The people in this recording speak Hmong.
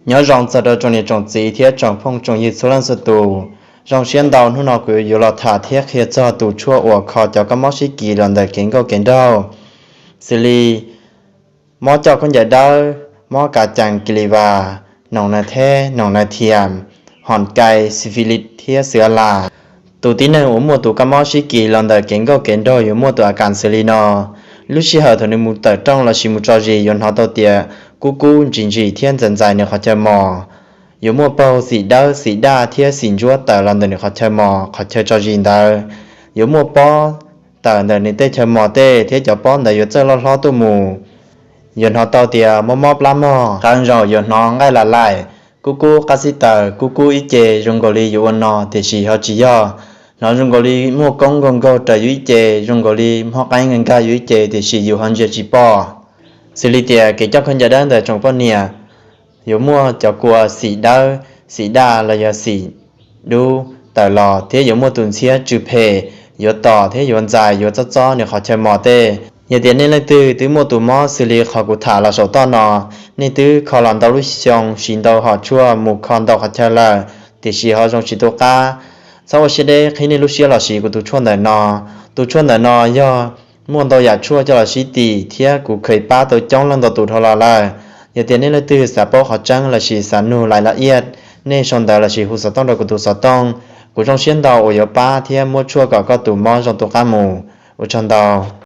Nyob zoo txog rau tsoom niam tsoom txiv thiab tsoom phooj tsoom ywg txhua leej txhua tus. Zoo siab ntau hnub no kuv yuav los tham thiab qhia txog tus tshuaj uas kho cov kab mob sib kis los ntawm kev nkauj kev nraug, xws li mob coj khaub ncaws dawb, mob kav cees kis lis vas, noos nas theb, noos nas thiam, hom kais, syphilis thiab xws las. Tus tib neeg uas muaj tus kab mob sib kis los ntawm kev nkauj kev nraug yuav muaj tus a kas xws li no. Lub sij hawm thaum nws mus tawm rooj lossis mus tso zis yuav hnov tau tias kub kub ntsim ntsim thiab ntxais ntxais nws qhov chaw mos. Yuav muaj paug xim dawb xim daj thiab xim ntsuab tawm los ntawm nws qhov chaw mos qhov chaw tso zis ntawd. Yuav muaj pob tawm ntawm nws tej chaw mos tej thiab cov pob ntawd yuav txawj loj hlob tuaj mus. Yuav hnov tau tias mob mob plab mog, qee zaum yuav hnov nqaij lam laim, kub kub qab xib taws, kub kub ib ce zoo nkaus li yuav ua no tiam sis ho tsis yog. Hnov zoo nkaus li muaj koob nkaug nkaug raws yus ib ce, zoo nkaus li mob qeeb nkag yus ib ce tiam sis yus ho ntsia tsis pom. Xws li tias kev coj khaub ncaws dawb ntawm tsoom poj niam, yuav muaj cov kua xim dawb, xim daj los yog xim dub tawm los thiab yuav muaj tus ntxhiab tsw phem, yuav tom thiab yuav ntxais yuav txob txob nws qhov chaw mos tej. Yog tias nej leej twg twb muaj tus mob xws li qhov kuv tham los saum toj no, nej twb kho los ntau lub xyoo siv ntau hom tshuaj mus kho ntau qhov chaw lawm tiam sis ho zoo tsis tu qab, txhob ua siab deb qhib nej lub siab los siv kuv tus tshuaj ntawm no. Tus tshuaj ntawm no yog muaj ntau yam tshuaj coj los sib tim thiab kuv kheev pab tau coob leej ntau tus dhau los lawm. Yog tias nej leej twg xav paub qhov tseeb lossis xav nug lais la iaj, nej sau ntawv lossis hu xov tooj rau kuv tus xov tooj. Kuv zoo siab ntau uas yuav pab thiab muab tshuaj kom koj tus mob zoo tu qab mus. Ua tsaug ntau.